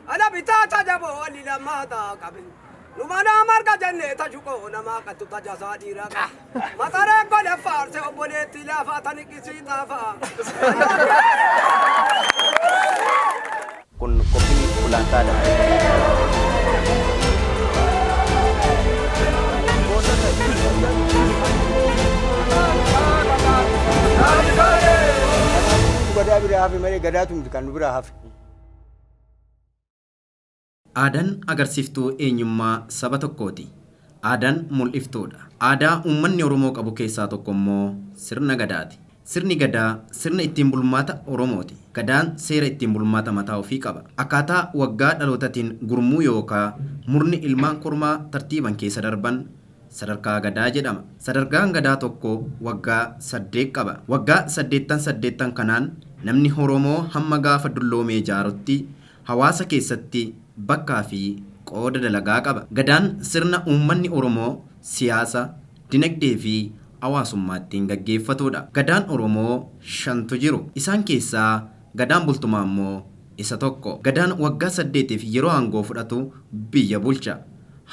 Ala bitaa tajaboo ali lammaata qabe. Numanaa marga jennee tashuqoo namaa qattu tajasaa dhiiraa qaba. Maxaree gole faarse obboleettii laafaa tani qisii xaafaa. Kun qophii Gulantaadha. Gadaa biraa hafe malee gadaatu miti kan nu biraa hafe. Aadaan agarsiiftuu eenyummaa saba tokkooti. Aadaan mul'iftuudha. Aadaa uummanni Oromoo qabu keessaa tokko immoo sirna Gadaati. Sirni Gadaa sirna ittiin bulmaata Oromooti. Gadaan seera ittiin bulmaata mataa ofii qaba. Akkaataa waggaa dhalootatiin gurmuu yookaa murni ilmaan kormaa tartiiban keessa darban sadarkaa Gadaa jedhama. Sadarkaan Gadaa tokko waggaa 8 qaba. Waggaa saddeettan saddeettan kanaan namni Oromoo hamma gaafa dulloomee jaarutti hawaasa keessatti bakkaa fi qooda dalagaa qaba. Gadaan sirna uummanni Oromoo siyaasa, dinagdee fi hawaasummaa ittiin gaggeeffatuudha. Gadaan Oromoo shantu jiru. Isaan keessaa Gadaan Bultumaa immoo isa tokko. Gadaan waggaa saddeetiif yeroo aangoo fudhatu biyya bulcha.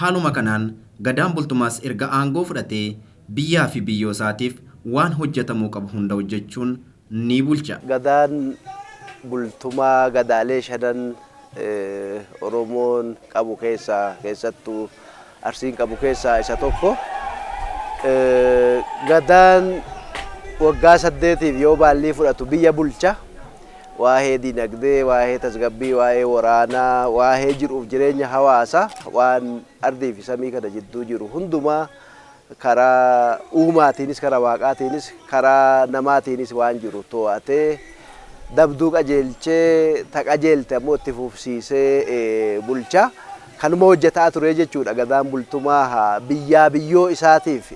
Haaluma kanaan Gadaan Bultumaas erga aangoo fudhatee biyyaa fi biyyoo isaatiif waan hojjetamuu qabu hunda hojjechuun ni bulcha. Gadaan Bultumaa gadaalee shanan Oromoon qabu keessaa keessattuu Arsiin qabu keessaa isa tokko. Gadaan waggaa saddeetiif yoo baallii fudhatu biyya bulcha. Waa'ee dinagdee, waa'ee tasgabbii, waa'ee waraanaa, waa'ee jiruuf jireenya hawaasaa waan ardii fi samii kana jidduu jiru hundumaa karaa uumaatiinis karaa waaqaatiinis karaa namaatiinis waan jiru to'atee dabduu qajeelchee ta qajeelte ammoo itti fufsiisee bulcha. Kanuma hojjetaa ture jechuudha. Gadaan Bultumaa biyyaa biyyoo isaatiif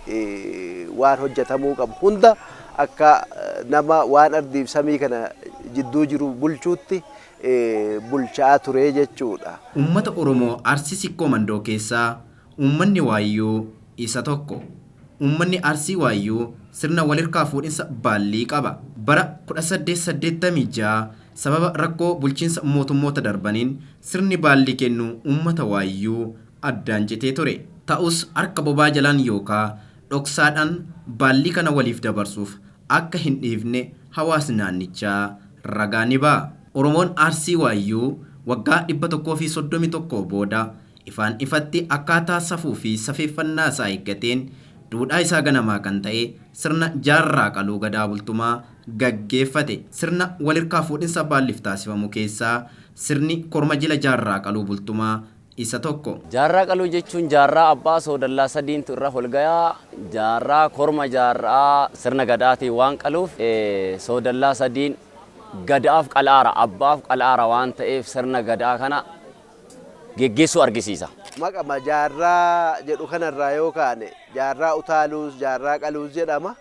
waan hojjetamuu qabu hunda akka nama waan ardiif samii kana jidduu jiru bulchuutti bulchaa ture jechuudha. Uummata Oromoo Arsii Sikkoo Mandoo keessaa uummanni Waayyuu isa tokko. Uummanni Arsii Waayyuu sirna walhirkaa fuudhinsa baallii qaba. Bara 1886 sababa rakkoo bulchiinsa mootummoota darbaniin sirni baallii kennuu uummata Waayyuu addaan citee ture. Ta'us harka bobaa jalaan yookaa dhoksaadhaan baallii kana waliif dabarsuuf akka hin dhiifne hawaasni naannichaa ragaa ni ba'a. Oromoon Arsii Waayyuu waggaa 131 booda ifaan ifatti akkaataa safuu fi safeeffannaa isaa eeggateen duudhaa isaa ganamaa kan ta'e sirna Jaarraa Qaluu Gadaa Bultumaa gaggeeffate. Sirna walhirkaa fuudhinsa baallif taasifamu keessaa sirni korma jila Jaarraa Qaluu Bultumaa isa tokko. Jaarraa Qaluu jechuun jaarraa abbaa soodallaa sadiintu irra holgaya. Jaarraa korma jaarraa sirna Gadaatiin waan qaluuf soodallaa sadiin Gadaaf qal'aara, abbaaf qal'aara waan ta'eef sirna Gadaa kana geggeessuu argisiisa. Maqama jaarraa jedhu kanarraa yoo kaane jaarraa utaaluus jaarraa qaluus jedhama.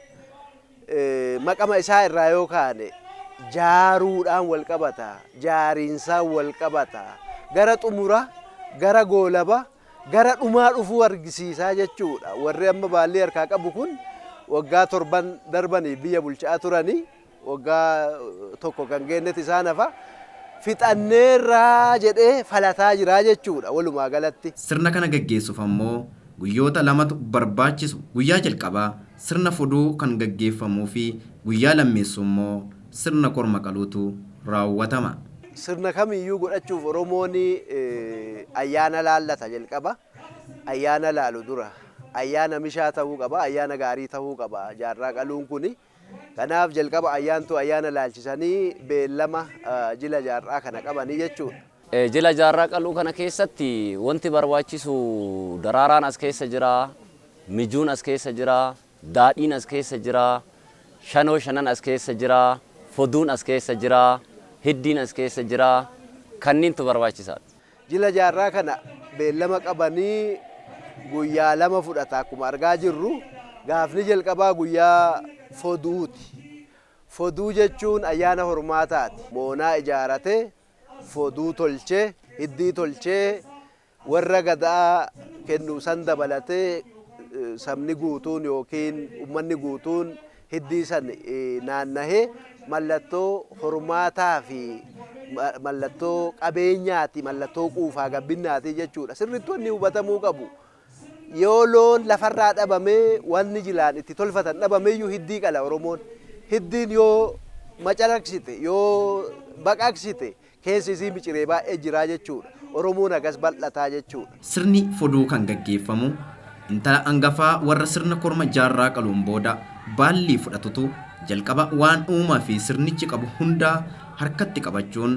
Maqama isaa irraa yoo kaane jaaruudhaan wal qabata, jaariinsaan wal qabata. Gara xumura, gara goolaba, gara dhumaa dhufuu argisiisaa jechuudha. Warri amma baallii harkaa qabu kun waggaa torban darbaniif biyya bulchaa turanii waggaa tokko kan geennetti isaan hafa. Fixanneerraa jedhee falataa jira jechuudha walumaa galatti. Sirna kana gaggeessuuf ammoo guyyoota lamatu barbaachisu. Guyyaa jalqabaa sirna fuduu kan gaggeeffamuu fi guyyaa lammeessoo immoo sirna korma qaluutu raawwatama. Sirna kamiyyuu godhachuuf Oromoon ayyaana laallata jalqaba. Ayyaana laalu dura. Ayyaana mishaa ta'uu qaba, ayyaana gaarii ta'uu qaba jaarraa qaluun kuni. Kanaaf jalqaba ayyaantuu ayyaana laalchisanii beellama jila jaarraa kana qabanii jechuudha. Jila jaarraa qaluu kana keessatti wanti barbaachisu daraaraan as keessa jira, mijuun as keessa jira, daadhiin as keessa jira, shanoo shanan as keessa jira, foduun as keessa jira, hiddiin as keessa jira, kanniintu barbaachisaadha. Jila jaarraa kana beellama qabanii guyyaa lama fudhata akkuma argaa jirru. Gaafni jalqabaa guyyaa foduuti. Foduu jechuun ayyaana hormaataati. Moonaa ijaaratee, foduu tolchee, hiddii tolchee, warra gadaa kennu san dabalatee sabni guutuun yookiin ummanni guutuun Hiddii san naannahee mallattoo hormaataa fi mallattoo qabeenyaati, mallattoo quufaa gabbinnaati jechuudha. Sirriitti wanni hubatamuu qabu. Yoo loon lafarraa dhabamee wanni jilaan itti tolfatan dhabameeyyuu hiddii qala Oromoon. Hiddiin yoo macalaqsite, yoo baqaqsite, keessi isii miciree baay'ee jiraa jechuudha. Oromoon akkas bal'ataa jechuudha. Sirni foduu kan gaggeeffamu intala hangafaa warra sirna korma jaarraa qaluun booda baallii fudhatutu jalqaba waan uumaa fi sirnichi qabu hundaa harkatti qabachuun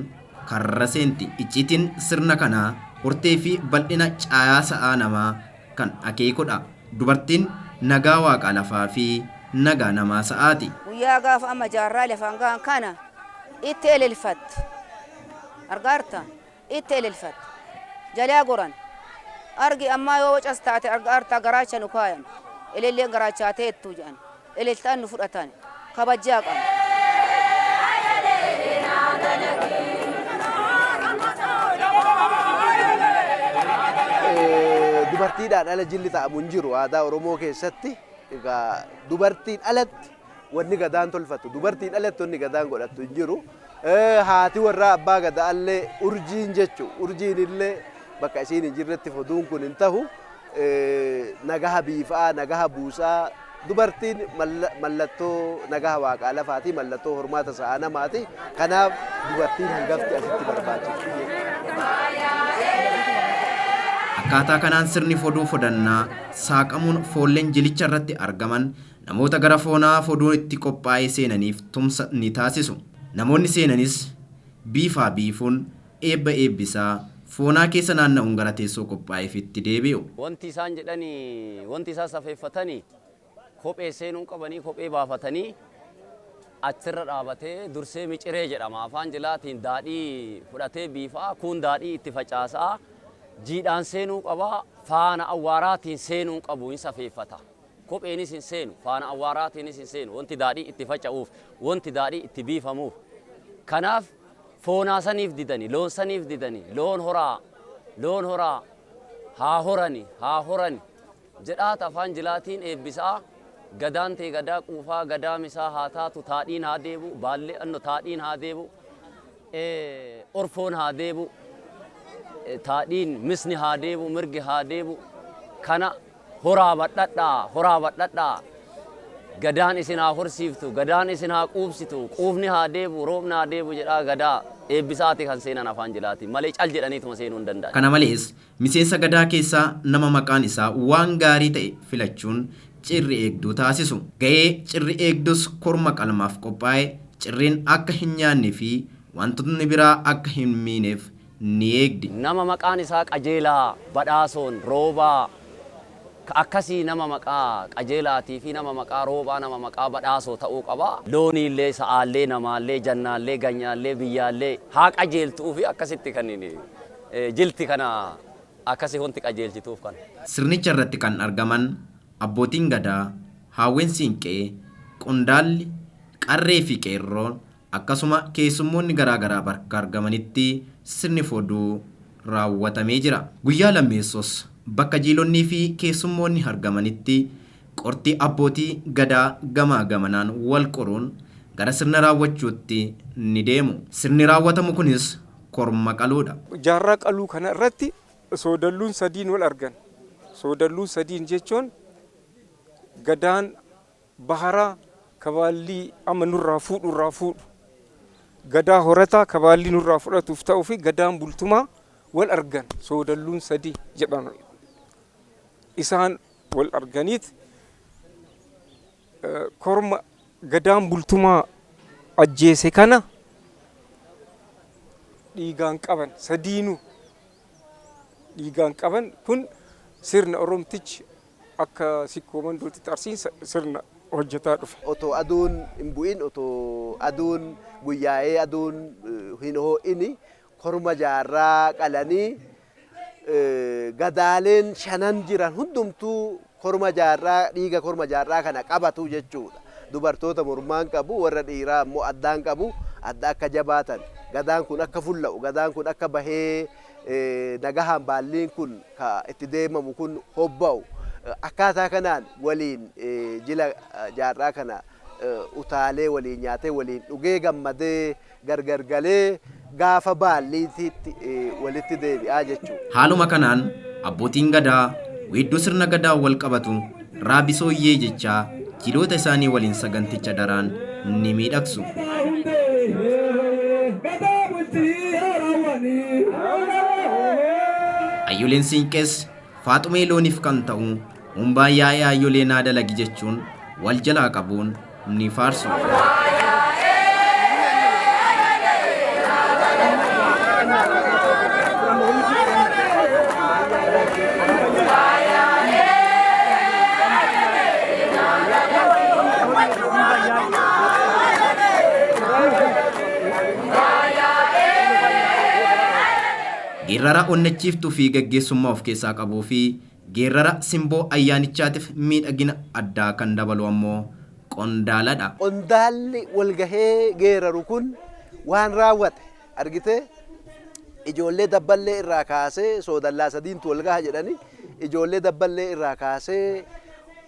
karra seenti. Icciitiin sirna kanaa hortee fi bal'ina caayaa sa'aa namaa kan akeekudha. Dubartiin nagaa waaqa lafaa fi nagaa namaa sa'aati. Guyyaa gaafa amma jaarraa lafaan gahan kana itti elelfatti. Argaarta itti elelfatti. Jalaa goran. Argi ammaa yoo wacas taate argaarta garaacha nu kaayan. Elelleen garaachaa teettu jedhan. Eleltaan nu fudhatan. Kabajjaa qabna. Dubartiidhaan ala jilli ta'amu hin jiru aadaa Oromoo keessatti. Egaa dubartiin alatti wanni gadaan tolfatu, dubartiin alatti wanni gadaan godhattu hin jiru. Haati warraa abbaa gadaallee urjiin jechu, urjiin illee bakka isiin hin jirretti foduun kun hin tahu. Nagaha biifaa, nagaha buusaa, dubartiin mallattoo nagaha waaqaa lafaati, mallattoo hormaata sa'aa namaati. Kanaaf dubartiin hangafti asitti barbaachifti. Akkaataa kanaan sirni foduu fodannaa saaqamuun foolleen jilicha irratti argaman namoota gara foonaa foduun itti qophaa'ee seenaniif tumsa ni taasisu. Namoonni seenanis biifaa biifuun eebba eebbisaa foonaa keessa naanna'uun gara teessoo qophaa'eef itti deebi'u. Wanti isaan jedhanii, wanti isaan safeeffatanii kophee seenuu qabanii kophee baafatanii achirra dhaabatee dursee miciree jedhama. Afaan jilaatiin daadhii fudhatee biifaa, kun daadhii itti facaasaa, jiidhaan seenuu qabaa, faana awwaaraatiin seenuu qabu hin safeeffata. Kopheenis hin seenu, faana awwaaraatiinis hin seenu, wanti daadhii itti faca'uuf, wanti daadhii itti biifamuuf. Kanaaf foonaa saniif didani, loon saniif didani, loon horaa, loon horaa, haa horani, haa horani jedhaata afaan jilaatiin eebbisaa. Gadaan ta'e gadaa quufaa, gadaa misaa haa taatu, taadhiin haa deebu, baallee anno taadhiin haa deebu, orfoon haa deebu, taadhiin misni haa deebu, mirgi haa deebu. Kana horaa badhadhaa, horaa badhadhaa. Gadaan isin haa horsiiftu, gadaan isin haa quubsitu, quufni haa deebu, roobni haa deebu jedhaa gadaa eebbisaati kan seenan afaan jilaatiin malee cal jedhaniituma seenuu hin danda'an. Kana malees miseensa gadaa keessaa nama maqaan isaa waan gaarii ta'e filachuun cirri eegduu taasisu. Ga'ee cirri eegdus korma qalmaaf qophaa'e cirriin akka hin nyaanne fi wantoonni biraa akka hin miineef ni eegdi. Nama maqaan isaa qajeelaa, badhaasoon, roobaa, akkasii nama maqaa qajeelaatii fi nama maqaa roobaa, nama maqaa badhaasoo ta'uu qaba. Looniillee, sa'aallee, namaallee, jannaallee, ganyaallee, biyyaallee haa qajeeltuu fi akkasitti kan jilti kana akkasii wanti qajeelchituuf kana. Sirnicha irratti kan argaman abbootiin gadaa, haawwen siinqee, qondaalli, qarree fi qeerroon akkasuma keessummoonni garaa garaa bakka argamanitti sirni foduu raawwatamee jira. Guyyaa lammeessos bakka jiilonnii fi keessummoonni argamanitti qorti abbootii gadaa gamaa gamanaan wal qoruun gara sirna raawwachuutti ni deemu. Sirni raawwatamu kunis korma qaluudha. Jaarraa qaluu kana irratti soodalluun sadiin wal argan. Soodalluun sadiin jechuun gadaan baharaa kabaallii amma nurraa fuudhu irraa fuudhu. Gadaa horataa kabaallii nurraa fudhatuuf ta'uu fi gadaan bultumaa wal argan soodalluun sadii jedhamu. Isaan wal arganiit korma gadaan bultumaa ajjeese kana dhiigaan qaban, sadiinuu dhiigaan qaban. Kun sirna Oromtichi akka Sikkoo Mandootti Arsiin sirna hojjetaa dhufe. Otoo aduun hin bu'in, otoo aduun guyyaa'ee aduun hin ho'ini korma jaarraa qalanii gadaaleen shanan jiran hundumtuu korma jaarraa, dhiiga korma jaarraa kana qabatu jechuudha. Dubartoota mormaan qabu, warra dhiiraa immoo addaan qabu, adda akka jabaatan, gadaan kun akka fulla'u, gadaan kun akka bahee nagahaan baalliin kun ka itti deemamu kun hobba'u. Akkaataa kanaan waliin jila jaarraa kana Utaalee waliin nyaatee, waliin dhugee, gammadee gargar galee gaafa baalliitiitti walitti deebi'aa jechuudha. Haaluma kanaan abbootiin gadaa weedduu sirna gadaa wal qabatu raabisooyyee jechaa jiloota isaanii waliin saganticha daraan ni miidhagsu. Ayyooleen siinqees faaxumee looniif kan ta'u humbaa yaa'ee ayyoolee naa dalagi jechuun wal jalaa qabuun ni faarsu. Geerrara onnachiiftuu fi gaggeessummaa of keessaa qabuu fi geerrara simboo ayyaanichaatiif miidhagina addaa kan dabalu ammoo qondaaladha. Qondaalli walgahee geeraru kun waan raawwate argitee, ijoollee dabballee irraa kaasee, soodallaa sadiintu wal gaha jedhani, ijoollee dabballee irraa kaasee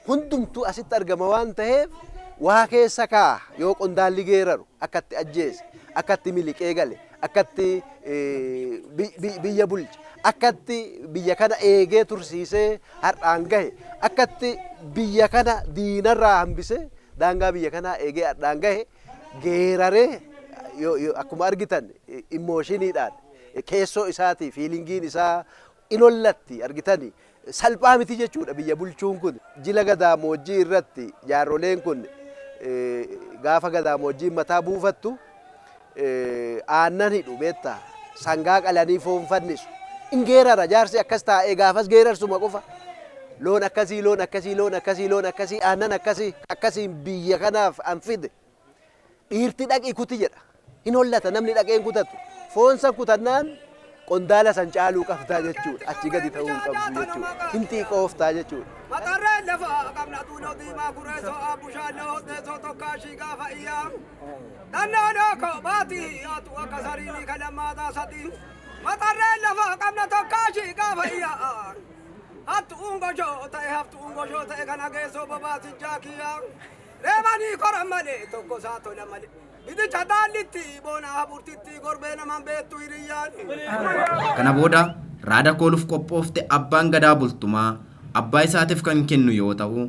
hundumtuu asitti argama waan ta'eef waa keessa kaa'a. Yoo qondaalli geeraru akkatti ajjeese, akkatti miliqee gale, akkatti biyya bulche, akkatti biyya kana eegee tursiisee har'aan gahe, akkatti biyya kana diinarraa hambisee daangaa biyya kanaa eegee har'aan gahe geeraree, akkuma argitan emotioniidhaan keessoo isaatii feelingiin isaa inollatti argitani, salphaa miti jechuudha biyya bulchuun kun. Jila gadaamoojjii irratti jaarroleen kun gaafa gadaamoojjiin mataa buufattu aannan hidhu beektaa, sangaa qalanii foon fannisu. In geerara jaarsi akkas taa'ee gaafas geerarsuma qofa. Loon akkasii, loon akkasii, loon akkasii, loon akkasii, aannan akkasii akkasiin biyya kanaaf an fide. Dhiirti dhaqii kuti jedha. Hin hollata namni dhaqeen kutatu. Foon san kutannaan qondaala san caaluu qabdaa jechuudha. Achi gadi ta'uu hin qabdu jechuudha. Hin xiiqooftaa jechuudha. Matarreen lafa qabna tuuloo diimaa kureessoo abbushaalloo hodheessoo tokkaashii gaafa iyyaa. Dhannaanoo koo baatii atu akka sariinii kalammaataa sadii. Matarreen lafa qabna tokkaashii gaafa iyyaa. Hattu ungoshoo ta'e, haftu ungoshoo ta'e, kana geessoo bobaasijjaa kiyyaa. Reebanii koran malee tokko isaa tola malee. Bidicha daallitti boona haburtitti gorbee naman beektu hiriyyaan. Kana booda raada kooluuf qophoofte abbaan gadaa bultumaa abbaa isaatiif kan kennu yoo ta'u,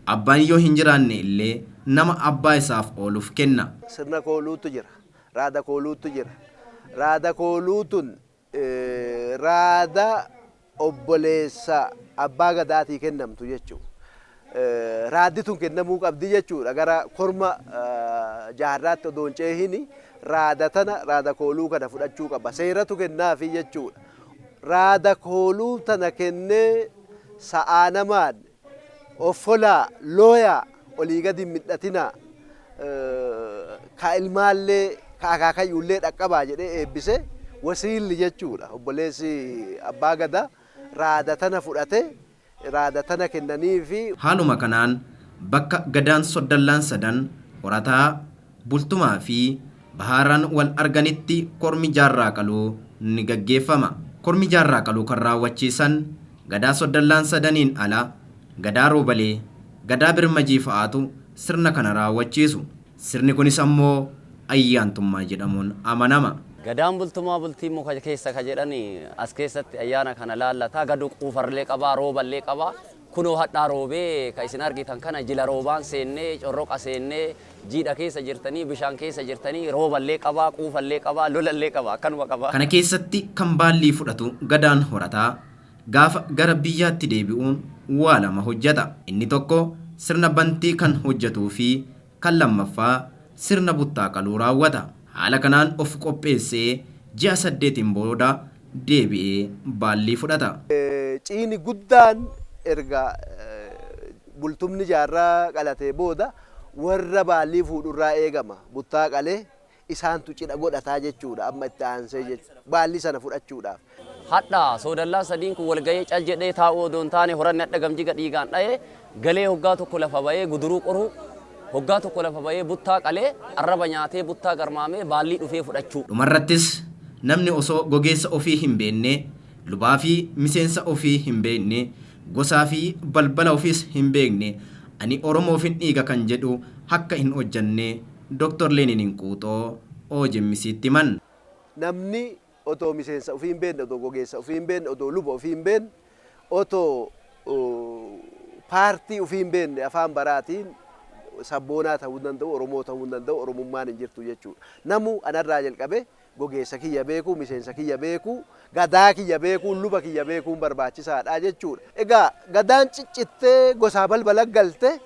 abbaan yoo hin jiraanne illee nama abbaa isaaf ooluuf kenna. Sirna kooluutu jira. Raada kooluutu jira. Raada kooluutun raada obboleessa abbaa gadaatii kennamtu jechuudha. Raaddi tun kennamuu qabdi jechuudha. Gara korma jaarraatti odoo hin ceehini raada tana, raada kooluu kana fudhachuu qaba. Seeratu kennaafi jechuudha. Raada kooluu tana kennee sa'aa namaan offolaa looyaa olii gadi hin mil'atinaa, ka ilmaallee ka akaakayyuullee dhaqqabaa jedhee eebbise wasiilli jechuudha. Obboleessi abbaa gadaa raada tana fudhate, raada tana kennaniifi. Haaluma kanaan bakka gadaan soddallaan sadan horataa, bultumaa fi bahaaraan wal arganitti kormi jaarraa qaluu ni gaggeeffama. Kormi jaarraa qaluu kan raawwachiisan gadaa soddallaan sadaniin ala gadaa roobalee, gadaa birmajii fa'aatu sirna kana raawwachiisu. Sirni kunis ammoo ayyaantummaa jedhamuun amanama. Gadaan bultumaa bultii muka keessa ka jedhan as keessatti ayyaana kana laallataa gadu quufarlee qabaa, rooballee qabaa. Kunoo hadhaa roobee ka isin argitan kana jila roobaan seennee, corroqa seennee, jiidha keessa jirtanii, bishaan keessa jirtanii, rooballee qabaa, quufallee qabaa, lolallee qabaa, akkanuma qabaa. Kana keessatti kan baallii fudhatu gadaan horataa gaafa gara biyyaatti deebi'uun waa lama hojjeta. Inni tokko sirna bantii kan hojjetuu fi kan lammaffaa sirna buttaa qaluu raawwata. Haala kanaan of qopheessee ji'a 8 booda deebi'ee baallii fudhata. Ciini guddaan erga bultumni jaarraa qalatee booda warra baallii fuudhurraa eegama. Buttaa qalee isaantu cidha godhataa jechuudha amma itti aansee jechuudha. Baallii sana fudhachuudhaaf. Hadha soodallaa sadiin kun walgahee cal jedhee taa'uu odoo hin taane horanni hadha gamjiga dhiigaan dha'ee galee hoggaa tokko lafa ba'ee guduruu qoruu, hoggaa tokko lafa ba'ee buttaa qalee arraba nyaatee buttaa garmaamee baallii dhufee fudhachuu. Dhumarrattis namni osoo gogeessa ofii hin beekne, lubaa fi miseensa ofii hin beekne, gosaa fi balbala ofiis hin beekne, ani Oromoofin dhiiga kan jedhu akka hin hojjenne Dr. Leeniniin Quuxoo OJMCtti himan. Namni otoo miseensa ofii hin beekne, otoo gogeessa ofii hin beekne, otoo luba ofii hin beekne, otoo paartii ofii hin beekne afaan baraatiin sabboonaa ta'uu hin danda'u, Oromoo ta'uu hin danda'u, Oromummaan hin jirtu jechuudha. Namu anarraa jalqabe gogeessa kiyya beekuu, miseensa kiyya beekuu, gadaa kiyya beekuu, luba kiyya beekuun barbaachisaadha jechuudha. Egaa gadaan ciccittee gosaa balbala galte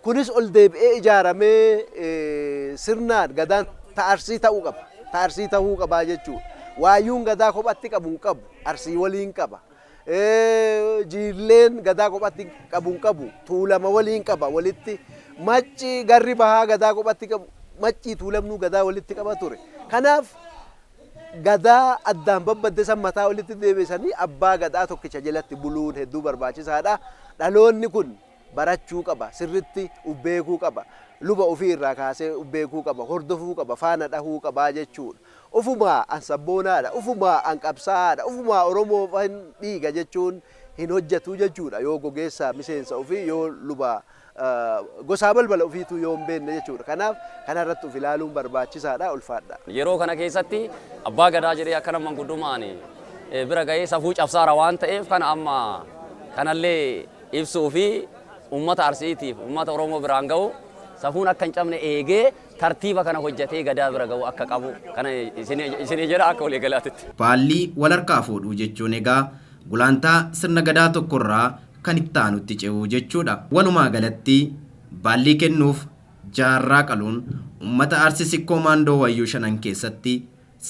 kunis ol deebi'ee ijaaramee sirnaan gadaan ta'arsii ta'uu qaba. Ta'arsii ta'uu qabaa jechuudha. Waayyuun gadaa kophatti qabu hin qabu, arsii waliin qaba. Jiilleen gadaa kophatti qabu hin qabu, tuulama waliin qaba walitti. Macci garri bahaa gadaa kophatti qabu, maccii tuulamnuu gadaa walitti qaba ture. Kanaaf gadaa addaan babbadde san mataa walitti deebisanii abbaa gadaa tokkicha jalatti buluun hedduu barbaachisaadha. Dhaloonni kun barachuu qaba, sirritti beekuu qaba, luba ofii irraa kaasee beekuu qaba, hordofuu qaba, faana dhahuu qaba jechuudha. Ufumaa an sabboonaadha, ufumaa an qabsaa'aadha, ufumaa Oromoo dhiiga jechuun hin hojjetu jechuudha. Yoo gogeessa miseensa ofii yoo luba gosaa balbala ofiitu yoo hin beekne jechuudha. Kanaaf kanarratti of ilaaluun barbaachisaadha, ulfaadha. Yeroo kana keessatti abbaa gadaa jedhee akkana manguddummaan bira ga'ee safuu cabsaara waan ta'eef kana amma kanallee ibsuu fi uummata Arsiitiif uummata Oromoo biraan ga'u safuun akka hin cabne eegee tartiiba kana hojjetee gadaa bira ga'u akka qabu kana isinii jedha akka walii galaatitti. Baallii wal harkaa fuudhuu jechuun egaa gulantaa sirna gadaa tokkorraa kan itti aanutti ce'uu jechuudha. Walumaa galatti baallii kennuuf jaarraa qaluun uummata Arsii Sikkoo Maandoo Wayyuu shanan keessatti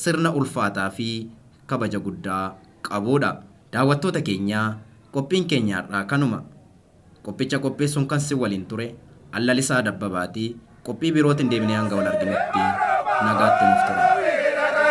sirna ulfaataa fi kabaja guddaa qabudha. Daawwattoota keenyaa qophiin keenya har'aa kanuma. Qophicha qopheessuun kan si waliin ture Allalisaa Dabbabaatii qophii birootiin deebinee hanga wal arginutti nagaatti nuuf tura.